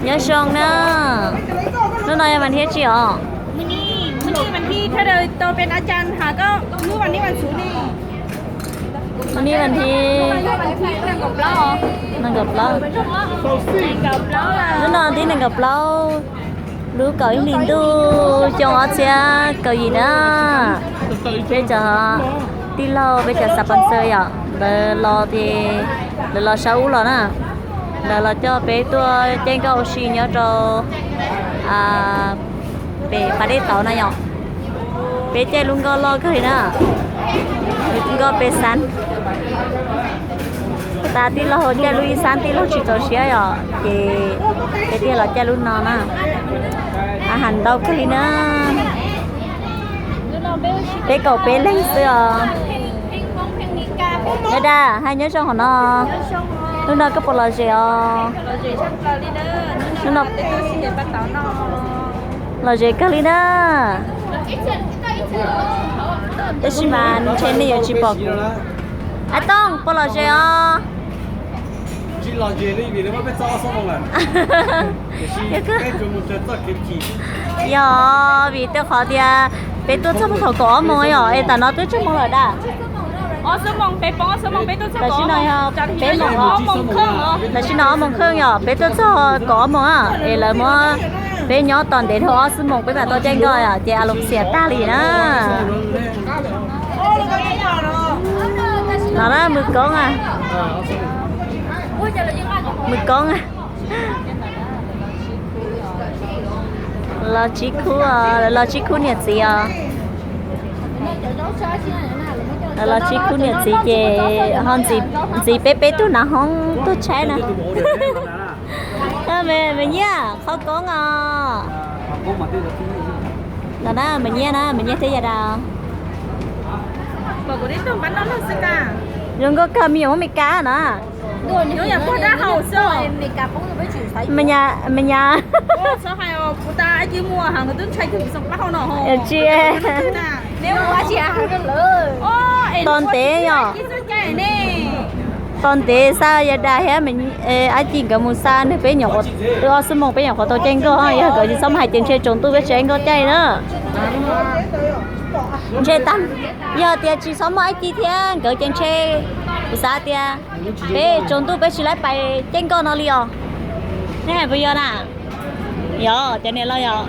Nyob zoo na. Hnub no yog vas thib tsi os? Hnub no vas thib nees nkaum plaub. Hnub no vas thib nees nkaum plaub, lub kaum ib hlis ntuj xyoo ob txhiab kaum yim na. Peb cov tij laug, peb cov xav pov ntxawg yom, lawv los ces lawv los sab ub los na. Lawv los coj peb tuaj caij nkoj ua si nyob rau pem pas dej tauv na yom. Peb caij lub nkoj loj kawg li na, nkoj peb xab. Tas tij laug caij lub ib xab, tij laug tsis txaus siab yom, ces peb thiaj los caij lub no na. Hav ntau kawg li na. Peb kaum peb leeg xwb os. Dab Dab, hais nyob zoo hov no. Hnub no koj puas lom zem os? Hnub no lom zem kawg li na. Tab sis mas ntshe nej yuav tsis pom kuv. Ab Tooj, puas lom zem os? Yog vim tej qhov tias peb tuaj txog thaum kaum ob moos yom, es tam no twb tsawg moos lawm dab? Tam sim no yog peb moos, tam sim no ob moos kheej yom, peb tuaj txog kaum ob moos es lawv muab peb nyob tos ntev dhau ob xuab moos peb mam tau caij nkoj yom, ces a los xiam tag li na. No na, Mws Koob a, Mws Koob a. Los tsib khub, los tsib khub niam txiv os. Los tsib khub niam txiv ces ho ntxiv peb peb tug nav hoob tuaj tshaib na. Me Nyiaj, qhov koob os. No na, Me Nyiaj na, Me Nyiaj thiab Yaj Dab. Zoo nkauj kawg, me nyuam Hmoob Mes Kas na. Me nyuam, me nyuam. Tsis, tos ntev yom. Tos ntev xa Yaj Dab thiab Ab Ci nkawd mus xa nws peb nyuam, ob xuab moos peb nyuam qhuav tau caij nkoj, yog nkawd tsis txhob mus hais ces ntshe tsaus ntuj peb tsis caij nkoj caij na. Ntshe tag, yog tias tsis txhob muaj Ab Ci thiab nkawd ces ntshe kuv xav tias peb tsaus ntuj peb tsis laib pais caij nkoj no li os. Nej hais puas yog na? Yog, cov niam laus yog.